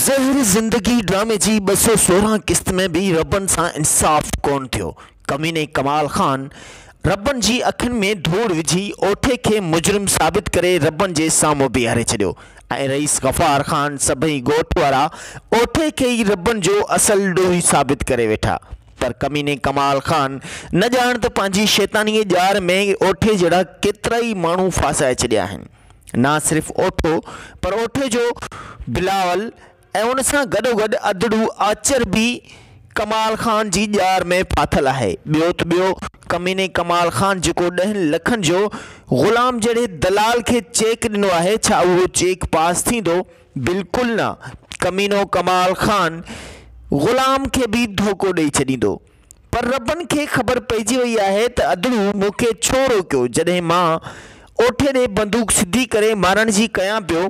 زهر زندگي ڊرامي جي 216 قسط ۾ به ربن سان انصاف ڪونه ٿيو. ڪميني ڪمال خان ربن جي اکين ۾ ڌوڙ وجهي اوٺي کي مجرم ثابت ڪري ربن جي سامهون بيهاري ڇڏيو ۽ رئيس غفار خان سڀئي ڳوٺ وارا اوٺي کي ئي ربن جو اصل ڏوهي ثابت ڪري ويٺا. پر ڪميني ڪمال خان نه ڄاڻ ته پنهنجي شيطاني ڄار ۾ اوٺي جهڙا ڪيترائي ماڻهو ڦاسائي ڇڏيا آهن. نه صرف اوٺو پر اوٺي جو بلاول ۽ ان سان گڏوگڏ ادڙو آچر به ڪمال خان جي ڄار ۾ ڦاٿل آهي. ٻيو ته ٻيو ڪميني ڪمال خان جيڪو ڏهن لکن جو غلام جهڙي دلال کي چيڪ ڏنو آهي ڇا اهو چيڪ پاس ٿيندو؟ بلڪل نه ڪمينو ڪمال خان غلام کي به ڌوڪو ڏئي ڇڏيندو. پر ربن کي خبر پئجي وئي آهي ته ادڙو مون کي ڇو روڪيو، جڏهن مان اوٺي ڏي بندوق سڌي ڪري مارڻ جي ڪيان پيو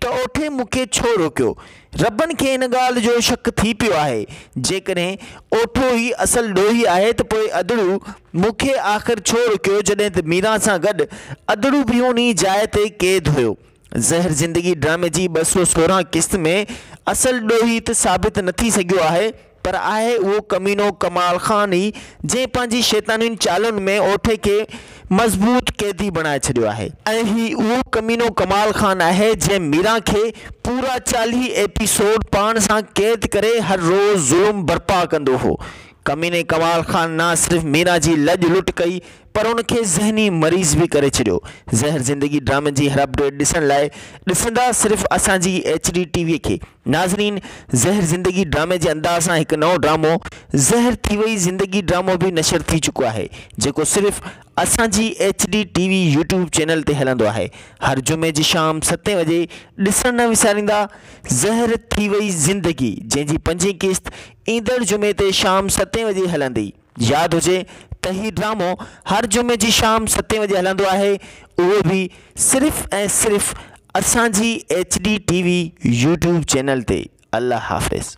ته اوٺي مون کي ڇو روڪيو؟ ربن کي ان ڳالهه جو شڪ ٿي پيو آهي، جيڪڏهن اوٺو ئي اصل ڏوهي آهي ته پوء ادڙو مون کي آخر ڇو روڪيو جڏهن ته ميران سان گڏ ادڙو به انهي جاء تي قيد هيو. زهر زندگي ڊرامي جي 216 قسط ۾ اصل ڏوهي ته ثابت نه ٿي سگهيو آهي پر آهي اهو ڪمينو ڪمال خان ئي جنهن پنهنجي شيطانين چالن ۾ اوٺي کي مضبوط قيدي بڻائي ڇڏيو آهي. ۽ هي اهو ڪمينو ڪمال خان آهي جنهن ميران کي پورا 40 ايپيسوڊ پاڻ سان قيد ڪري هر روز ظلم برپا ڪندو هو. ڪميني ڪمال خان نه صرف ميران جي لڄ لٽ ڪئي پر ان کي ذهني مريض به ڪري ڇڏيو. زهر زندگي ڊرامي جي هر اپڊيٽ ڏسڻ لاء ڏسندا صرف اسان جي ايڇ ڊي ٽي وي کي. ناظرين زهر زندگي ڊرامي جي انداز سان هڪ نئون ڊرامو زهر ٿي وئي زندگي ڊرامو به نشر ٿي چڪو آهي جيڪو صرف اسان جي H D T V YouTube channel تي هلندو آهي هر جمعي جي شام ستين وڄي ڏسڻ نه وساريندا زهر ٿي وئي زندگي جنهن جي پنجين قسط ايندڙ جمعي تي شام ستين وڄي هلندي. ياد هجي ته هي ڊرامو هر جمعي جي شام ستين وڄي هلندو آهي اهو به صرف ۽ صرف اسان جي H D T V YouTube channel تي الله حافظ.